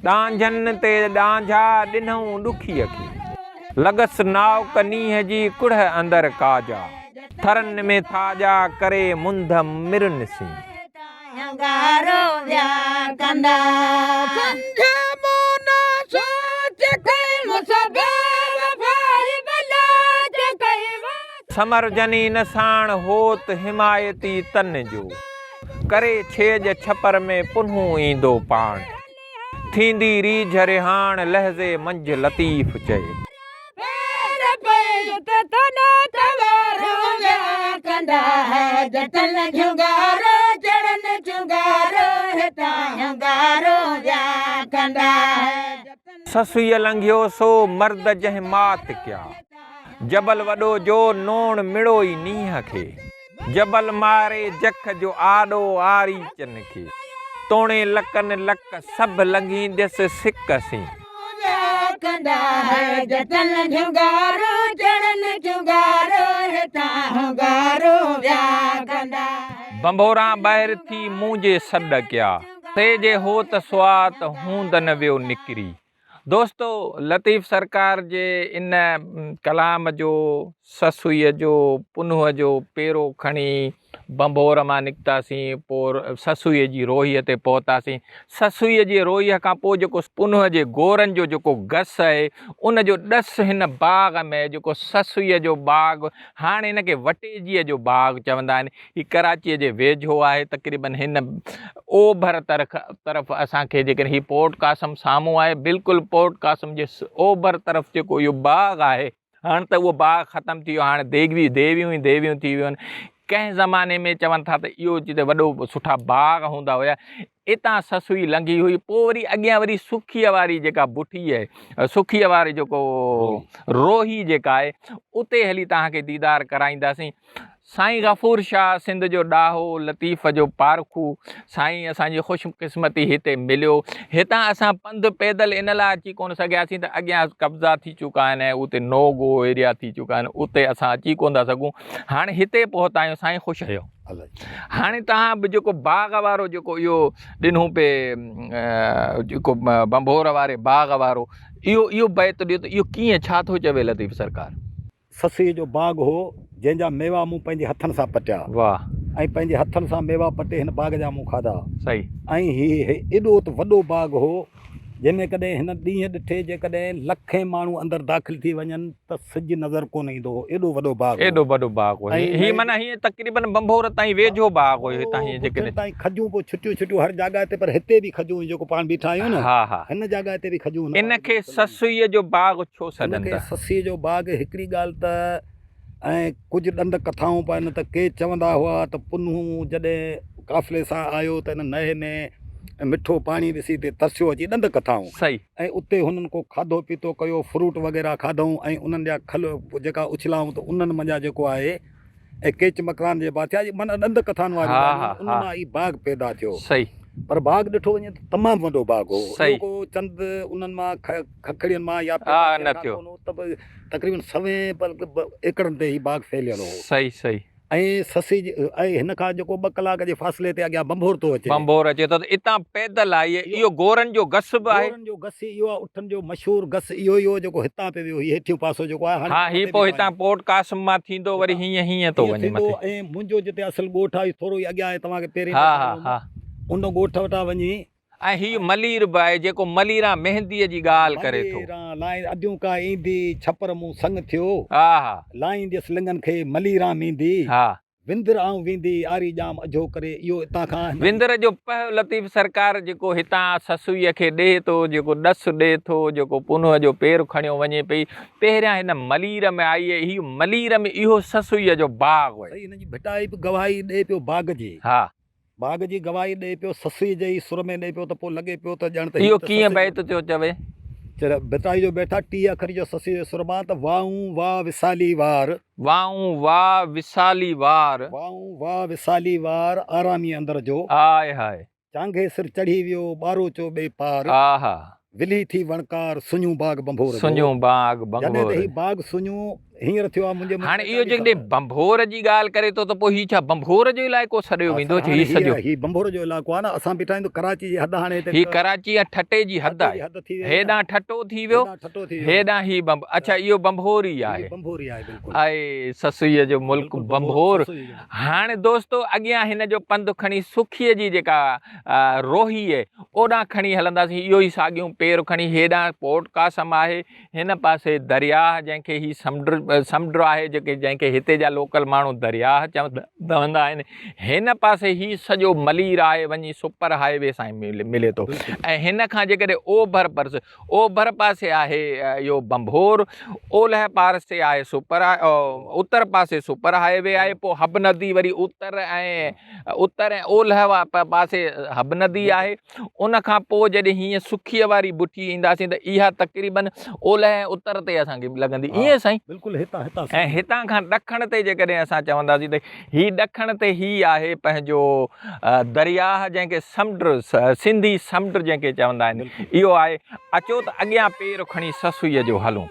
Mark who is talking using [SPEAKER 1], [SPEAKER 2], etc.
[SPEAKER 1] ڏانجهن تي ڏانجها ڏنئون ڏکيء کي. لڳس ناوڪ نينهن جي ڪڙهه اندر ڪاجا. ٿرن ۾ ٿاڄا ڪري منڌ مرن سين. ثمر جنين ساڻ هوت حمايتي تن جو. ڪري ڇيڄ ڇپر ۾ پنهون ايندو پاڻ. ٿيندي ريجهه رهاڻ لحظي منجهه لطيف چئي. سسئيء لنگهيو سو مرد جنهن مات ڪيا. جبل وڏو جو نوڻ مڙوئي نينهن کي. جبل ماري جک جو آڏو آريچن کي. توڻي لڪن لڪ سڀ لنگهينديس سڪ سين. ڀنڀوران ٻاهر ٿي مون جي سڏ ڪيا. سي جي هوت سئا ته هوند نه ويو نڪري. دوستو لطيف سرڪار جي ان ڪلام جو سسئيء جو پنهونء جو پيرو کڻي ڀنڀور مان نڪتاسين پوء سسئيء جي روهيء تي پهتاسين. سسئيء جي روهيء کان پوء جيڪو پنهونء جي گورن جو جيڪو گس آهي ان جو ڏس هن باغ ۾ آهي جيڪو سسئيء جو باغ هاڻي هن کي وٽيجيء جو باغ چوندا آهن. هي ڪراچيء جي ويجهو آهي تقريبن هن اوڀر طرف اسان کي جيڪڏهن هي پورٽ قاسم سامهون آهي بلڪل پورٽ قاسم جي اوڀر طرف جيڪو اهو باغ آهي هاڻ ته اهو باغ ختم ٿي ويو هاڻ ديوي ديويون ئي ديويون ٿي ويون آهن ڪنهن زماني ۾ چون ٿا ته اهو جتي وڏو سٺا باغ هوندا هيا اتان سسئي لنگهي هئي پوء وري اڳيان وري سکيء واري جيڪا بٺي آهي سکيء واري جيڪو روهي جيڪا آهي اتي هلي توهان کي ديدار ڪرائينداسين سائين غفور شاهه سنڌ جو ڏاهو، لطيف جو پارکو، سائين اسان جي خوش قسمتي هتي مليو. هتان اسان پنڌ پيدل ان لاء اچي ڪونه سگهياسين ته اڳيان قبضا ٿي چڪا آهن ۽ اتي نو گو ايريا ٿي چڪا آهن اتي اسان اچي ڪونه ٿا سگهون. هاڻي هتي پهتا آهيون سائين خوش آهيو. هاڻي توهان به جيڪو باغ وارو جيڪو اهو ڏنو پي جيڪو ڀنڀور واري باغ وارو اهو اهو بيت ڏيو ته اهو ڪيئن ڇا ٿو چوي لطيف سرڪار.
[SPEAKER 2] سسئيء جو باغ هو، جنهن جا ميوا مون پنهنجي هٿن سان پٽيا.
[SPEAKER 1] واهه.
[SPEAKER 2] ۽ پنهنجي هٿن سان ميوا پٽي هن باغ جا مون کاڌا.
[SPEAKER 1] صحيح.
[SPEAKER 2] ۽ هي ايڏو ته وڏو باغ هو، جنهن ۾ ڪڏهن هن ڏينهن ڏٺي جيڪڏهن لکين ماڻهو اندر داخل ٿي وڃن ته سج نظر ڪونه ايندو هو، ايڏو وڏو باغ هو.
[SPEAKER 1] ايڏو وڏو باغ هو. هي معنيٰ هيئن تقريباً ڀنڀور تائين ويجهو باغ هو هتان هيئن جيڪڏهن.
[SPEAKER 2] ڀنڀور تائين کجون پوء ڇٽيون ڇٽيون هر جاڳهه تي پر هتي به کجون هيون جيڪو پاڻ بيٺا آهيون نه
[SPEAKER 1] ها ها.
[SPEAKER 2] هن جاڳهه تي به کجون هن
[SPEAKER 1] ان کي سسئيء جو باغ ڇو
[SPEAKER 2] هن
[SPEAKER 1] سڏن
[SPEAKER 2] کي
[SPEAKER 1] ٿا؟
[SPEAKER 2] سسيء جو باغ هڪڙي ڳالهه ته ۽ ڪجهه ڏند ڪٿائون به آهن ته ڪي چوندا هئا ته پنهون جڏهن قافلي سان آيو ته هن نئه ۾ مٺو پاڻي ڏسي تي ترسيو اچي ڏند ڪٿائون
[SPEAKER 1] صحيح.
[SPEAKER 2] ۽ اتي هنن ڪو کاڌو پيتو ڪيو فروٽ وغيره کاڌائون ۽ انهن جا کل جيڪا اڇلائون ته انهن منجهان جيڪو آهي ۽ ڪيچ مڪران جي بادشاهه جي معنيٰ ڏند ڪٿائن واريون
[SPEAKER 1] ها
[SPEAKER 2] ڳالهيون
[SPEAKER 1] ها
[SPEAKER 2] ان
[SPEAKER 1] ها.
[SPEAKER 2] مان ئي باغ پيدا ٿيو.
[SPEAKER 1] صحيح.
[SPEAKER 2] پر باغ ڏٺو وڃي ته تمام وڏو باغ هو.
[SPEAKER 1] صحيح.
[SPEAKER 2] اهو ڪو چند انهن مان ککڙين مان يا
[SPEAKER 1] ها
[SPEAKER 2] پيدا ٿيڻ
[SPEAKER 1] نه
[SPEAKER 2] کان
[SPEAKER 1] ٿيو.
[SPEAKER 2] ڪونه هو ته به تقريبن سوين ايڪڙن تي هي باغ ڦهليل هو.
[SPEAKER 1] صحيح صحيح.
[SPEAKER 2] ۽ سسي جي ۽ هن کان جيڪو ٻه ڪلاڪ جي فاصلي تي اڳيان ڀنڀور ٿو اچي.
[SPEAKER 1] ڀنڀور اچي ٿو ته اتان پيدل آئي اهو گورن جو گس به آهي.
[SPEAKER 2] گورن جو گس ئي اهو آهي اٺن جو مشهور گس اهو ئي هو جيڪو هتان پئي ويو هي هيٺيون پاسو جيڪو آهي هاڻي
[SPEAKER 1] ها هي پوء هتان پورٽ قاسم مان ٿيندو وري هيئن هيئن ٿو وڃي مٿي.
[SPEAKER 2] ۽ منهنجو جتي اصل ڳوٺ آهي ٿورو ئي اڳيان آهي توهان کي پهرين
[SPEAKER 1] ها ها ها.
[SPEAKER 2] ان ڳوٺ وٽان وڃي.
[SPEAKER 1] ۽ هي ملير به آهي جيڪو مليران مهنديء جي ڳالهه ڪري ٿو.
[SPEAKER 2] مليران لائين اديون ڪا ايندي، ڇپر مون سڱ ٿيو.
[SPEAKER 1] ها ها.
[SPEAKER 2] لائينديس لڱن کي مليران ميندي.
[SPEAKER 1] ها.
[SPEAKER 2] وندر آئون ويندي، آري ڄام اجهو ڪري، اهو اتان کان هن.
[SPEAKER 1] وندر جو پهه لطيف سرڪار جيڪو هتان سسئيء کي ڏئي ٿو، جيڪو ڏس ڏئي ٿو، جيڪو پنهونء جو پير کڻيو وڃي پئي، پهريان هن ملير ۾ آئي ۽ هي ملير ۾ اهو سسئيء جو باغ هئي.
[SPEAKER 2] سائين هن جي ڀٽائي به گواهي ڏئي پيو باغ جي.
[SPEAKER 1] ها.
[SPEAKER 2] باغ جي گواهي ڏئي پيو، سسئي جي ئي سر ۾ ڏئي پيو ته پوء لڳي پيو ته ڄڻ ته هي
[SPEAKER 1] اهو
[SPEAKER 2] ته
[SPEAKER 1] ڪيئن
[SPEAKER 2] سسئي
[SPEAKER 1] بيت ٿيو چوي؟
[SPEAKER 2] چڙ ڀٽائي جو بيت آهي، 30 اکري جو سسئي جي سر مان ته وائون واء وسالي وار.
[SPEAKER 1] وائون واء وسالي وار.
[SPEAKER 2] وائون واء وسالي وار، آرامي اندر جو.
[SPEAKER 1] آء هاء.
[SPEAKER 2] چانگهي سر چڙهي ويو، ٻاروچو ٻئي پار.
[SPEAKER 1] آها.
[SPEAKER 2] ولهي ٿي وڻڪار، سڃون باغ ڀنڀور جو.
[SPEAKER 1] سڃون باغ ڀنڀور.
[SPEAKER 2] جڏهن ته هي باغ سڃون هينئر ٿيو آهي منهنجي
[SPEAKER 1] هاڻي اهو جيڪڏهن ڀنڀور جي ڳالهه ڪري ٿو ته پوء هي ڇا ڀنڀور جو علائقو سڏيو ويندو ڇا هي سڄو؟
[SPEAKER 2] هي ڀنڀور جو علائقو آهي نه اسان بيٺا آهيون ته ڪراچي جي حد هاڻي هتي
[SPEAKER 1] هي ڪراچي ۽ ٺٽي جي حد آهي هيڏانهن ٺٽو ٿي ويو هيڏانهن هي ڀنڀ اڇا اهو ڀنڀور ئي آهي
[SPEAKER 2] ڀنڀور ئي آهي بلڪل
[SPEAKER 1] آهي سسئيء جو ملڪ ڀنڀور هاڻي دوستو اڳيان هن جو پنڌ کڻي سکيء جي جيڪا روهيء اوڏانهن کڻي هلنداسين اهو ئي ساڳيون پير کڻي هيڏانهن پورٽ قاسم آهي هن پاسي درياهه جنهن کي هي سمنڊ سمنڊ آهي جيڪي جنهن کي هتي جا لوڪل ماڻهو درياهه چوندا آهن هن پاسي هي سڄو ملير آهي وڃي سپر هاء وي سان ملي ٿو ۽ هن کان جيڪڏهن اوڀر پرس اوڀر پاسي آهي اهو ڀنڀور اولهه پاسي آهي سپر اتر پاسي سپر هاء وي آهي پوء حب ندي وري اتر ۽ اتر ۽ اولهه پاسي حب ندي آهي ان کان پوء جڏهن هيئن سکيء واري بٺي اينداسين ته اها تقريبن اولهه ۽ اتر تي اسان کي لڳندي ائين سائين
[SPEAKER 2] بلڪل هتان هتان
[SPEAKER 1] ۽ هتان کان ڏکڻ تي جيڪڏهن اسان چونداسين ته هي ڏکڻ تي هي آهي پنهنجو درياهه جنهن کي سمنڊ سنڌي سمنڊ جنهن کي چوندا آهن اهو آهي اچو ته اڳيان پير کڻي سسئيء جو هلون.